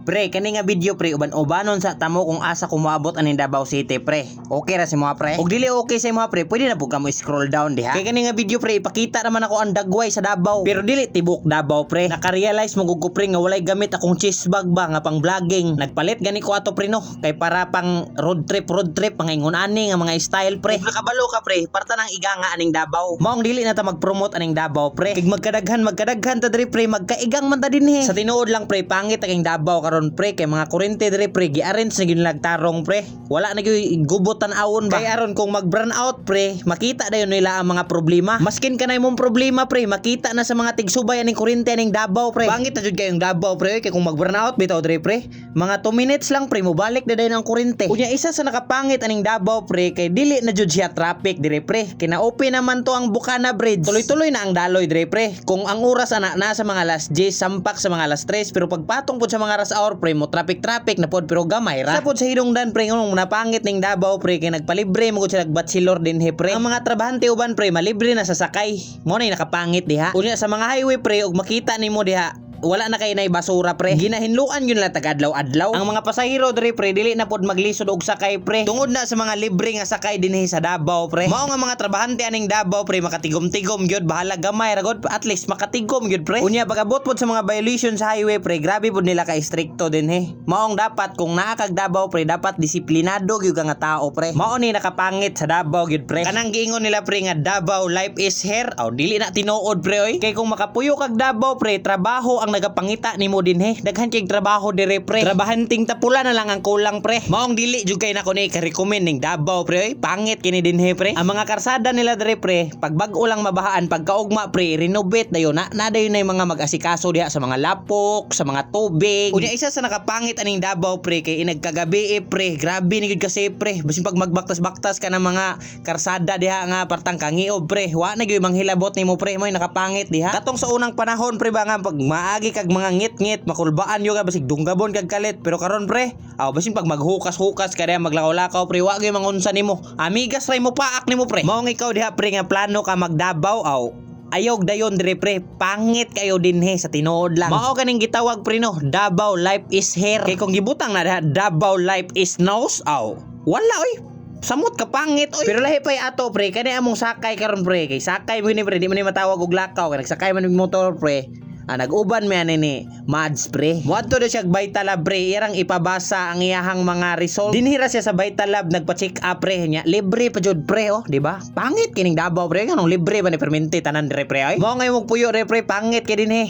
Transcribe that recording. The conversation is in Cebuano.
Pre, kani nga video, pre, uban-ubanon sa tamo kung asa ko moabot aning Davao City, pre. Okay ra sa mga, pre. Ug dili okay sa mga, pre, pwede na pud ka mo scroll down diha. Kay kani nga video, pre, ipakita naman ako ang dagway sa Davao. Pero dili tibok Davao, pre. Naka-realize mo gud ko, pre, nga walay gamit akong cheese bag ba nga pang vlogging. Nagpalit gani ko ato, pre, no. Kay para pang road trip mga ingon ani nga mga style, pre. Ug nakabalo ka, pre, parta nang iganga aning Davao. Maong dili na ta mag-promote aning Davao, pre. Kay magkadaghan magkadaghan ta diri, pre, magkaigang man ta dinhi. Sa tinuod lang, pre, pangit ang Davao karon, pre, kay mga kuryente diri, pre, gi-arrange na gyud nilag tarong, pre. Wala na gyud gubot tan-awon ba. Kay aron kung mag-brown out, pre, makita dayon nila ang mga problema. Maskin kanay mong problema, pre, makita na sa mga tigsubay aning kuryente aning Davao, pre. Pangit na jud kayong Davao, pre, kay kung mag-brown out bitaw diri, pre, mga 2 minutes lang, pre, mobalik na dayon ang kuryente. Unya isa sa nakapangit aning Davao, pre, kay dili na jud siya traffic diri, pre. Kina-open naman to ang Bukana Bridge. Tuloy-tuloy na ang daloy diri, pre. Kung ang oras ana nasa mga alas 10 sampak sa mga alas 3, pero pagpatong pod sa mga rush hour, pre, mo traffic traffic na pod, pero gamay ra. Sa pod sa hinungdan, pre, ngunong napangit ning Davao, pre, kay nagpalibre mo gud sila bachelor dinhi, pre. Ang mga trabahante uban, pre, malibre na sa sakay. Mo na nakapangit diha. Unya sa mga highway, pre, ug makita nimo diha wala na kay nay basura, pre. Ginahinluan yun lang tagadlaw-adlaw. Ang mga pasahero diri, pre, dili na pod maglisod og sakay, pre. Tungod na sa mga libre nga sakay dinhi sa Davao, pre. Mao nga mga trabahante aning Davao, pre, makatigom-tigom gyud, bahala gamay ra gud, at least makatigom gyud, pre. Unya pag-abot pod sa mga violation sa highway, pre, grabe pod nila ka istrikto dinhi. Maong dapat kung naa kag Davao, pre, dapat disiplinado gyud ka nga tao, pre. Mao ni nakapangit sa Davao gyud, pre. Kanang giingon nila, pre, nga "Davao life is here." Aw, dili na tinuod, pre, oy. Kay kung makapuyo kag Davao, pre, trabaho ang nagapangita nimo dinhi. Daghan kay trabaho dire, pre. Trabahanting tapula na lang ang kulang, pre. Maong dili jud kay nako ni ka-recommend ning Davao, pre, oy. Pangit kini dinhi, pre. Ang mga karsada nila dire, pre, pag bag-o lang mabahaan, pagkaugma, pre, renovate dayon na na dayon na yung mga mag-asikaso diha sa mga lapok, sa mga tubig. Unya isa sa nakapangit aning Davao, pre, kay inagkagabi eh, pre, grabe ni gyud kasi, pre. Basin pag magbaktas-baktas ka ng mga karsada diha nga partang kangiob, pre. Wa na gyud manghilabot nimo, pre, mo'y nakapangit diha. Katong sa unang panahon, pre, ba nga pag maagi kag mga ngit-ngit, makulbaan yo ka basig dunggabon kag kalit. Pero karon, pre, aw, basin pag maghukas-hukas ka diha, maglakaw-lakaw, pre, wa gyud mangunsa nimo. Amigas ray mo paak nimo, pre. Maong ikaw diha, pre, nga plano ka magdabaw, aw, ayog dayon dire, pre, pangit kayo dinhi sa tinuod lang. Mao kaning gitawag, pre, no, "Davao life is here." Kay kung gibutang na diha, "Davao life is nose," aw, wala oy, samot ka pangit oy. Pero lahi pay ato, pre, kani among sakay karon, pre, kay sakay mo ni, pre, di man ni matawag og lakaw kay nagsakay man og motor, pre. Ah, nag-uban mi ani ni Mads, pre. Moadto daw siya Vitalab, pre, irang ipabasa ang iyahang mga result. Dinhira siya sa Vitalab nagpa-check up, pre, nya. Libre pa jud, pre, oh, di ba? Pangit kining Davao, pre, nganong libre ba ni permente tanan dire, pre, ay. Mao ngay mong puyo dire, pre, pangit kay dinhi.